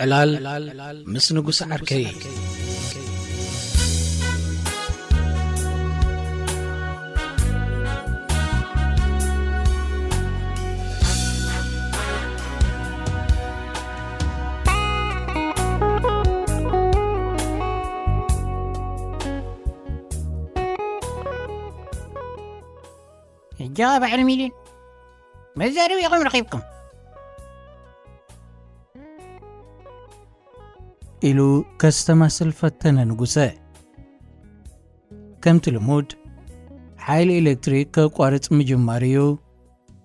ዕላል ምስ ንጉስ ዓርከይ። ሕጂ ኸኣ በዓል ሚልዮን መዛረቢ ኢኹም ረኺብኩም። ኢሉ ከስተማስል ፈተነ ንጉሰ። ከምቲ ልሙድ፣ ሓይሊ ኤሌክትሪክ ከቋርጽ ምጅማር እዩ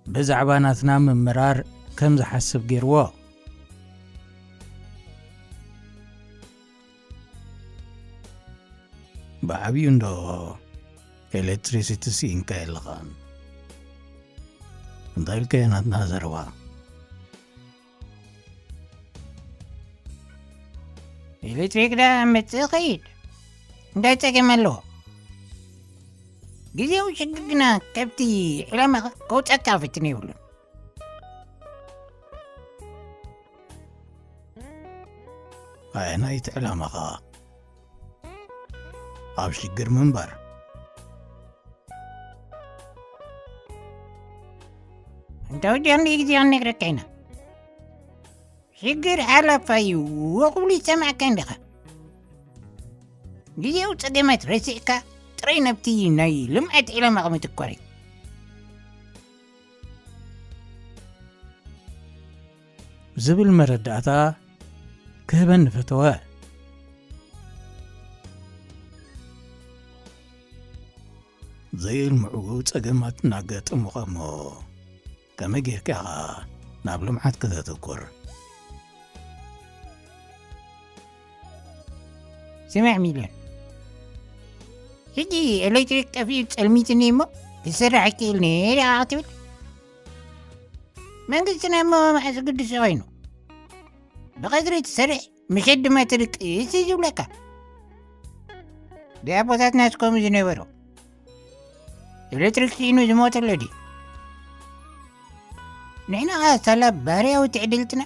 ብዛዕባ ናትና ምምራር ከም ዝሓስብ ገይርዎ። ብዓብዩ እንዶ ኤሌክትሪሲቲ ስኢንካ የለኻን። እንታይ ኢልካዮ ናትና ዘረባ? ኤሌክትሪክ ዳ መጽእ ኸይድ እንታይ ጸገም ኣለዎ? ግዜያዊ ሽግር ግና ካብቲ ዕላማ ከውጸካ ፍትን የብሉን። ኣየናይቲ ዕላማኻ? ኣብ ሽግር ምንባር። እንተ ወዲኣኒ ግዜ ክንነግረካ ኢና። ሽግር ሓላፋ እዩ ወቕብሉ ይሰማዕካ እንዲኻ። ግዜያዊ ጸገማት ረሲዕካ ጥራይ ናብቲ ናይ ልምዓት ዕላማኻ ምትኳር እዩ። ዝብል መረዳእታ ክህበኒ ፈተወ። ዘይልምዑ ጸገማት እናገጠሙኻ እሞ ከመይ ጌርካ ኢኻ ናብ ልምዓት ከተተኩር? ስምዕ ሚልዮን፣ ሕጂ ኤሌክትሪክ ጠፊኡ ጸልሚትኒ እሞ ክሰርሕ ኣይክእልኒ ኢኻ ክትብል? መንግስትና እሞ መዓስ ግዱስ ኮይኑ? ብቐትሪ ትሰርሕ፣ ምሸት ድማ ትድቅስ እዩ ዝብለካ። ብኣቦታትናስ ከምኡ ዝነበሩ። ኤሌክትሪክ ስኢኑ ዝሞተ ኣሎ ድዩ? ንሕና ኸኣ ሳላ ባህርያዊ ትዕድልትና፣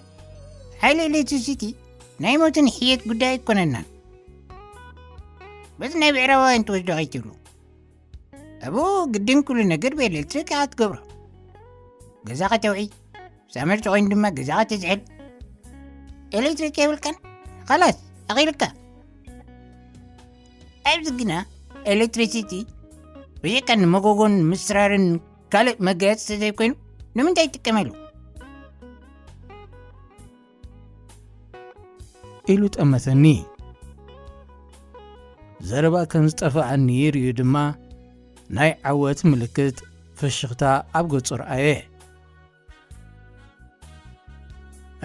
ሓይሊ ኤሌክትሪሲቲ ናይ ሞትን ሕየት ጉዳይ ኣይኮነናን። በዚ ናይ ብዕራባውያን ትወስዶ ከይትብሉ። ኣብኡ ግድን ኩሉ ነገር ብኤሌክትሪክ ኢኻ ትገብሮ። ገዛኻ ተውዒ፣ ሳመር ተኾይኑ ድማ ገዛኻ ተዝሕል። ኤሌክትሪክ የብልካን፣ ኸላስ ኣኺልካ። ኣብዚ ግና ኤሌክትሪሲቲ ብዘይካ ንመጎጎን ምስራርን ካልእ መጋየፂ ተዘይኮይኑ ንምንታይ ይጥቀመሉ? ኢሉ ጠመተኒ። ዘረባ ከም ዝጠፍኣኒ ርእዩ ድማ ናይ ዓወት ምልክት ፍሽኽታ ኣብ ገጹ ረኣየ።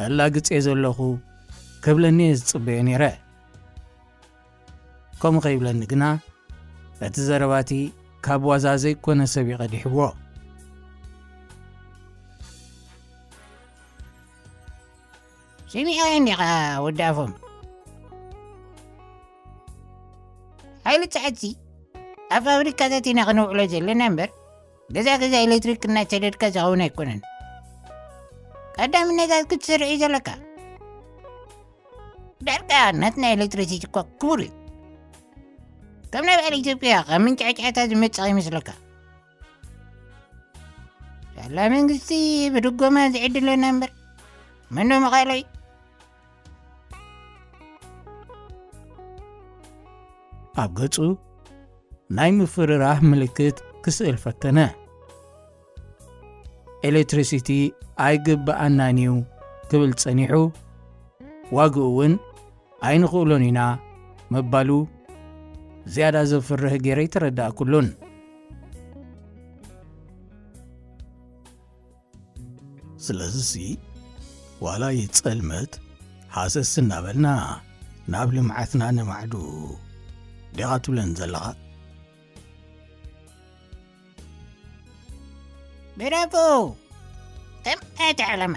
ኣላግጽ እየ ዘለኹ ክብለኒ እየ ዝጽበዮ ነይረ። ከምኡ ከይብለኒ ግና እቲ ዘረባቲ ካብ ዋዛ ዘይኮነ ሰብ እዩ ቀዲሕዎ። ስሚዕዮ እንዲኻ ወዲ ኣፎም። ሓይሊ ጸዓትሲ ኣብ ፋብሪካታት ኢና ክነውዕሎ ዘለና እምበር፣ ገዛ ገዛ ኤሌክትሪክ እናሰደድካ ዝኸውን ኣይኮነን። ቀዳምነታት ክትሰርዕ እዩ ዘለካ። ዳርጋ ናትና ኤሌክትሪሲቲ እኳ ክቡር እዩ። ከም ናይ በዓል ኢትዮጵያ ካብ ምንጫዕጫዕታ ዝመጽእ ይመስለካ? ሳላ መንግስቲ ብድጎማ ዝዕድለና እምበር፣ መን ዶ መኻሎ እዩ? ኣብ ገጹ ናይ ምፍርራህ ምልክት ክስእል ፈተነ። ኤሌክትሪሲቲ ኣይግብኣናን እዩ ክብል ጸኒሑ፣ ዋግኡ እውን ኣይንኽእሎን ኢና ምባሉ ዝያዳ ዘፍርህ ገይረ ኣይተረዳእኩሉን። ስለዚሲ ዋላ ይጸልመት ሃሰስ እናበልና ናብ ልምዓትና ነማዕዱ ዲኻ ትብለን ዘለኻ? ብራቮ! ከም ኣየተ ዓለማ።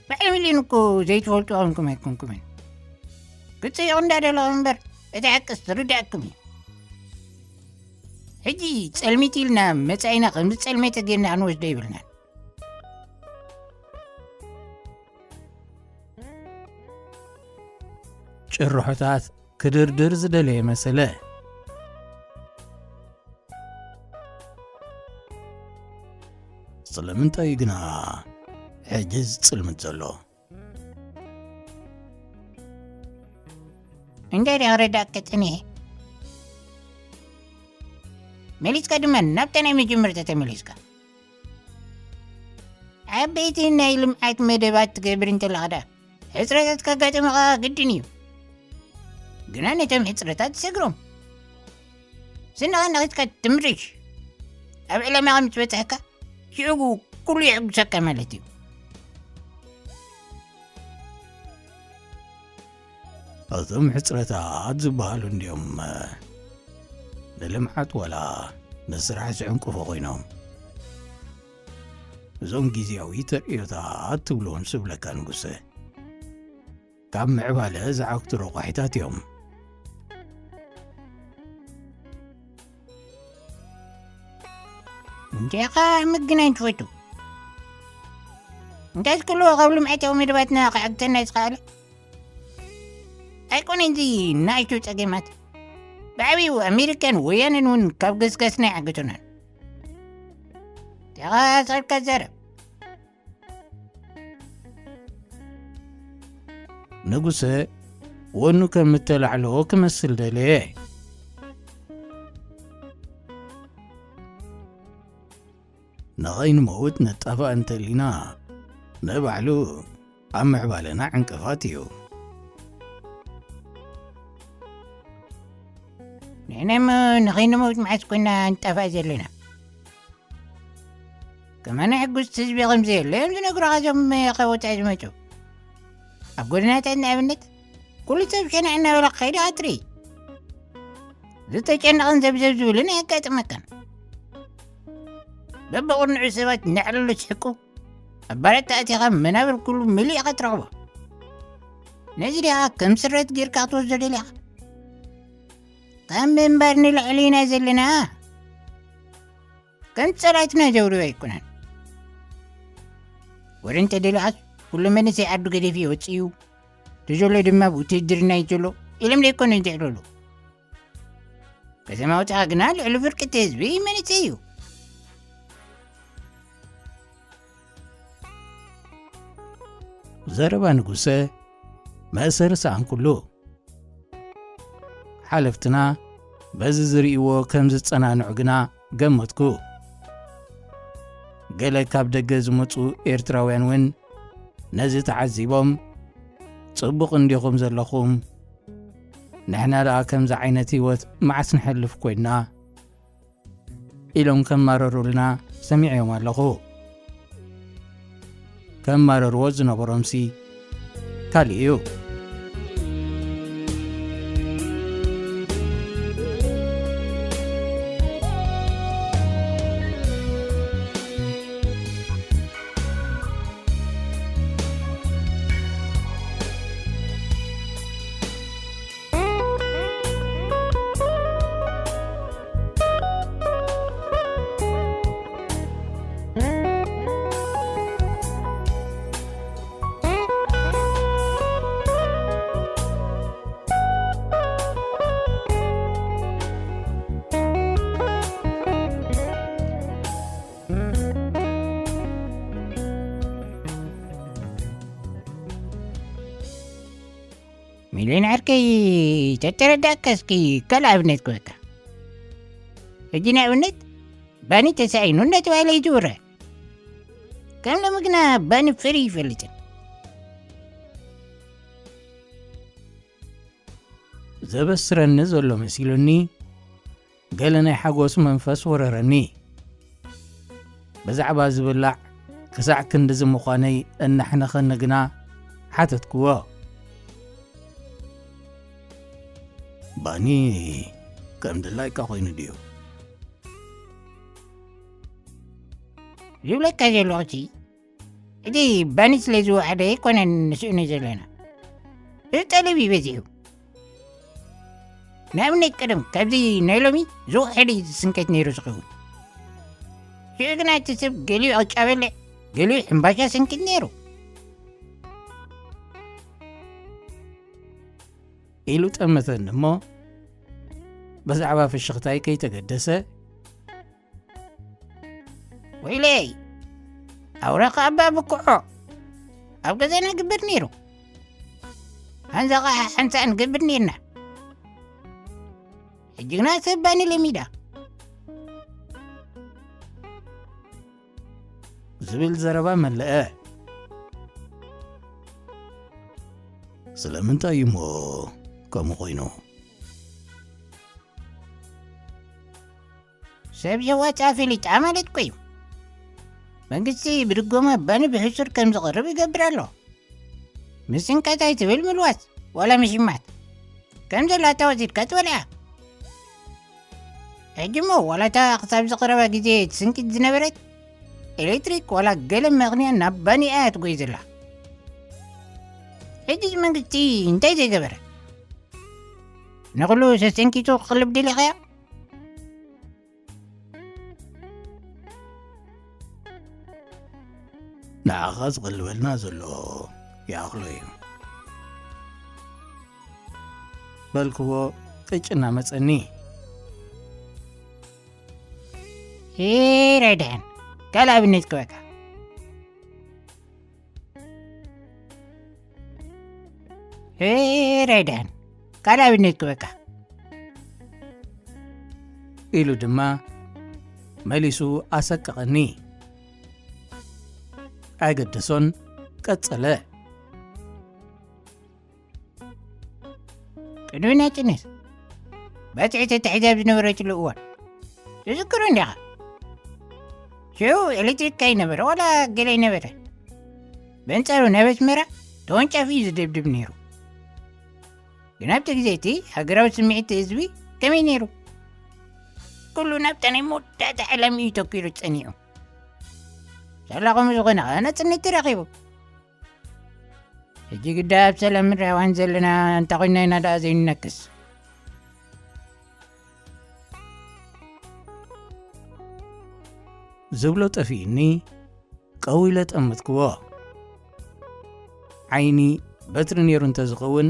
በዓል ሚልዮን እኮ ዘይትፈልጡ ኮንኩም ኣይኮንኩምን። ክትጽይቑ እንዳደለኹም እምበር፣ እቲ ሓቅስ ዝርዳእኩም እዩ። ሕጂ ጸልሚት ኢልና መጻኢና ከም ዝጸልመተ ጌርና ክንወስዶ ይብልናን። ጭርሖታት ክድርድር ዝደለየ መሰለ። ስለምንታይ ግና ሕጂ ዝጽልምት ዘሎ? እንታይ ደኣ ክረዳእካ ጸኒሐ? መሊስካ ድማ ናብታ ናይ መጀመርታ ተመሊስካ። ዓበይቲ ናይ ልምዓት መደባት ትገብር እንተለኻ ደኣ፣ ሕጽረታት ከጋጥሙኻ ግድን እዩ። ግና ነቶም ሕጽረታት ትሰግሮም። ስንኻ ነኺትካ ትምርሽ። ኣብ ዕላማኻ ምስ በጻሕካ፣ ሽዑ ኩሉ የዕጉሰካ ማለት እዩ። እቶም ሕጽረታት ዝበሃሉ እንድዮም ንልምዓት ዋላ ንስራሕ ዝዕንቅፉ ኮይኖም። እዞም ግዝያዊ ተርእዮታት ትብልዎም ስብለካ ንጉሰ፣ ካብ ምዕባለ ዝዓግቱ ረቋሒታት እዮም። እንዲኻ ምግናይ ትፈቱ። እንታይ ዝክልዎ ካብ ልምዓታዊ መደባትና ክዓግተና ዝኸኣለ? ኣይኮነን እዚ ንኣሽቱ ጸገማት። ብዓብዩ ኣሜሪካን ወያነን እውን ካብ ገስጋስና ይዓግቱናን። ተቓሳልካ ዘረብ። ንጉሰ ወኑ ከም እተላዕሎ ክመስል ደለየ። ንኸይንመውት ንጣፋእ እንተሊና፣ ንባዕሉ ኣብ ምዕባለና ዕንቅፋት እዩ። ንሕና እሞ ንኸይንመውት መዓስ ኮይና ንጣፋእ ዘለና? ከማና ሕጉስ ህዝቢ ከም ዘየለ እዮም ዝነግሩኻ እዞም ካብ ወጻኢ ዝመጹ። ኣብ ጎደናታት ንኣብነት፣ ኩሉ ሰብ ሸናዕ እናበለ ክኸይድ ኢኻ ትርኢ። ዝተጨነቐን ዘብዘብ ዝብልን ኣየጋጥመካን። በብቕርንዑ ሰባት እናዕለሉ ዝስሕቁ፣ ኣብ ባራት ኣቲኻ መናብር ኩሉ መሊእኻ ትረኽቦ። ነዚ ዲኻ ከም ስረት ጌርካ ክትወስዶ ደሊኻ? ካብ ምንባር ንላዕሊ ኢና ዘለና። ከም ጸላእትና ዘውርዩ ኣይኮነን። ወረ እንተ ደሊኻስ፣ ኩሉ መንእሰይ ዓዱ ገዲፉ እዩ ወጺኡ። እቲ ዘሎ ድማ ኣብ ውትድርና እዩ ዘሎ ኢሎም ዘይኮነ ዝዕለሉ። ከተማ ወጺኻ ግና ልዕሊ ፍርቂ እቲ ህዝቢ መንእሰይ እዩ። ዘረባ ንጉሰ መእሰሪ ሰኣንኩሉ። ሓለፍትና በዚ ዝርእይዎ ከም ዝጸናንዑ ግና ገመትኩ። ገለ ካብ ደገ ዝመጹ ኤርትራውያን እውን ነዚ ተዓዚቦም፣ "ጽቡቕ እንዲኹም ዘለኹም፣ ንሕና ደኣ ከምዚ ዓይነት ህይወት መዓስ ንሐልፍ ኮይንና?" ኢሎም ከማረሩልና ሰሚዐዮም ኣለኹ። ከማረርዎ ዝነበሮምሲ ካልእ እዩ። ሚልዮን ዓርከይ፣ ተተረዳእካ እስኪ ካልእ ኣብነት ክበካ። ሕጂ ንኣብነት ባኒ ተሳኢኑ እናተባህለ እዩ ዝውረ። ከም ሎሚ ግና ባኒ ፈርዩ ይፈልጥን። ዘበስረኒ ዘሎ መሲሉኒ፣ ገለ ናይ ሓጎስ መንፈስ ወረረኒ። ብዛዕባ ዝብላዕ ክሳዕ ክንድዚ ምዃነይ እናሕነኸኒ ግና ሓተትክዎ። "ባኒ ከም ድላይካ ኮይኑ ድዩ?" ዝብለካ ዘለኹ እቲ፣ እቲ ባኒ ስለ ዝወሓደ ኣይኮነን ንስእኖ ዘለና። እዚ ጠለብ እዩ በዚሑ። ንኣብነት ቀደም ካብዚ ናይ ሎሚ ዝወሓደ እዩ ዝስንከት ነይሩ ዝኸውን። ሽዑ ግና እቲ ሰብ ገሊኡ ዕጫ በልዕ፣ ገሊኡ ሕምባሻ ሰንክት ነይሩ። ኢሉ ጠመተኒ እሞ፣ ብዛዕባ ፍሽኽታይ ከይተገደሰ፣ "ወይለይ፣ ኣውራ ከኣ ብኩዖ ኣብ ገዛና ግብር ነይሩ። ሓንዛ ኸዓ ሓንሳእ ንገብር ነይርና። ሕጂ ግና ሰብ ባኒ ለሚዳ" ዝብል ዘረባ መለአ። ስለምንታይ እዩ እሞ ከምኡ ኮይኑ? ሰብ ዘዋፅኣ ፈሊጣ ማለት እኮ እዩ። መንግስቲ ብድጎማ ባኒ ብሕሱር ከም ዝቐርብ ይገብር ኣሎ። ምስንቀታይ ትብል ምልዋስ ዋላ ምሽማት ከም ዘላታ ወሲድካ ትበልዓ። ሕጂ እሞ ዋላታ ክሳብ ዝቐረባ ግዜ ትስንቂት ዝነበረት ኤሌክትሪክ ዋላ ገለ መቕንያ ናብ ባኒ እያ ትጎይ ዘላ። ሕጂ መንግስቲ እንታይ ዘይገበረ? ንኹሉ ሰሰንኪቱ ክቕልብ ደሊኻዮ? ንዓኻ ዝቕልበልና ዘሎ ይኣኽሎ እዩ። በልክዎ ቅጭ እናመጸኒ። ሄራይ ደሓን፣ ካልእ ኣብነት ክበካ። ሄራይ ደሓን፣ ካልእ ኣብነት ክበካ። ኢሉ ድማ መሊሱ ኣሰቀቐኒ። ኣይገደሶን፣ ቀጸለ። ቅድሚ ናጽነት ባጽዕ ተታሒዛ ኣብ ዝነበረትሉ እዋን ትዝክሮ እንዲኻ? ሽዑ ኤሌክትሪክ ኣይነበረ ዋላ ገለ ኣይነበረ። በንጻሩ ናብ ኣስመራ ተወንጫፊ እዩ ዝደብድብ ነይሩ። ግን ኣብቲ ግዜ እቲ ሃገራዊ ስምዒት ህዝቢ ከመይ ነይሩ? ኩሉ ናብታ ናይ መወዳእታ ዕላሚ እዩ ተኪሉ ጸኒዑ። ሳላ ከምኡ ዝኾነ ኸኣ ናጽነት ተረኺቡ። ሕጂ ግዳ ኣብ ሰላምን ራህዋን ዘለና እንተ ኾይንና ኢና ደኣ ዘይንነክስ። ዝብሎ ጠፊእኒ፣ ቀው ኢለ ጠመትክዎ። ዓይኒ በትሪ ነይሩ እንተ ዝኸውን፣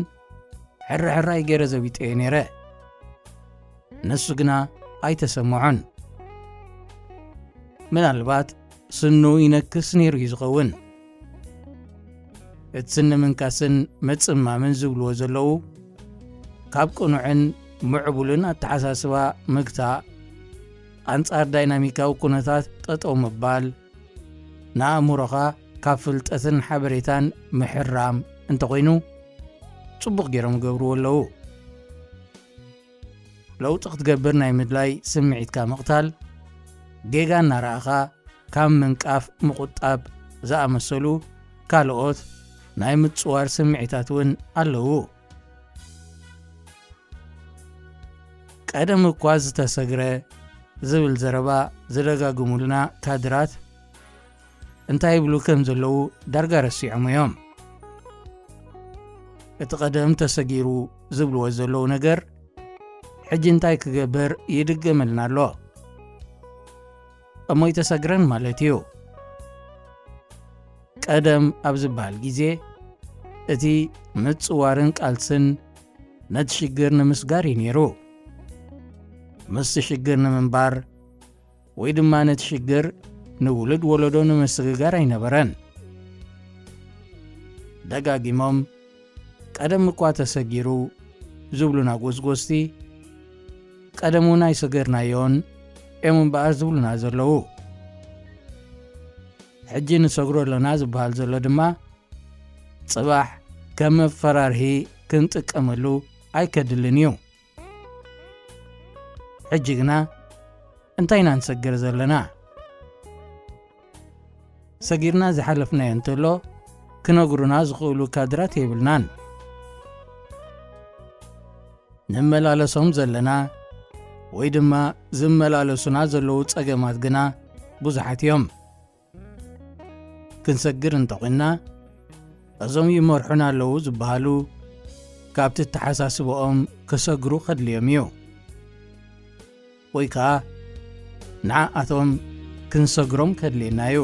ሕራሕራይ ገይረ ዘቢጠዮ ነይረ። ንሱ ግና ኣይተሰምዖን። ምናልባት ስኑ ይነክስ ነይሩ እዩ ዝኸውን። እቲ ስኒ ምንካስን ምጽማምን ዝብልዎ ዘለዉ፣ ካብ ቅኑዕን ምዕቡልን ኣተሓሳስባ ምግታእ፣ ኣንጻር ዳይናሚካዊ ኩነታት ጠጠው ምባል፣ ንኣእምሮኻ ካብ ፍልጠትን ሓበሬታን ምሕራም እንተኾይኑ፣ ጽቡቕ ገይሮም ይገብርዎ ኣለዉ። ለውጢ ክትገብር ናይ ምድላይ ስምዒትካ ምቕታል፣ ጌጋ እናረኣኻ ካብ ምንቃፍ ምቑጣብ ዝኣመሰሉ ካልኦት ናይ ምጽዋር ስምዒታት እውን ኣለዉ። ቀደም እኳ ዝተሰግረ ዝብል ዘረባ ዝደጋግሙልና ካድራት እንታይ ይብሉ ከም ዘለዉ ዳርጋ ረሲዖም እዮም። እቲ ቀደም ተሰጊሩ ዝብልዎ ዘለዉ ነገር ሕጂ እንታይ ክገብር ይድገመልና ኣሎ? እሞ ይተሰግረን ማለት እዩ። ቀደም ኣብ ዝበሃል ግዜ እቲ ምጽዋርን ቃልስን ነቲ ሽግር ንምስጋር እዩ ነይሩ። ምስቲ ሽግር ንምንባር ወይ ድማ ነቲ ሽግር ንውሉድ ወለዶ ንምስግጋር ኣይነበረን። ደጋጊሞም ቀደም እኳ ተሰጊሩ ዝብሉና ጎስጎስቲ፣ ቀደም እውን ኣይሰገርናዮን እዮም እምበኣር ዝብሉና ዘለዉ። ሕጂ ንሰግሮ ኣለና ዝበሃል ዘሎ ድማ፣ ጽባሕ ከም መፈራርሂ ክንጥቀመሉ ኣይከድልን እዩ። ሕጂ ግና እንታይ ኢና ንሰግር ዘለና? ሰጊርና ዝሓለፍናዮ እንተሎ ክነግሩና ዝኽእሉ ካድራት የብልናን። ንመላለሶም ዘለና ወይ ድማ ዝመላለሱና ዘለዉ ጸገማት ግና ብዙሓት እዮም። ክንሰግር እንተኾይንና፣ እዞም ይመርሑና ኣለዉ ዝበሃሉ ካብቲ ኣተሓሳስባኦም ክሰግሩ ከድልዮም እዩ። ወይ ከኣ ንዓኣቶም ክንሰግሮም ከድልየና እዩ።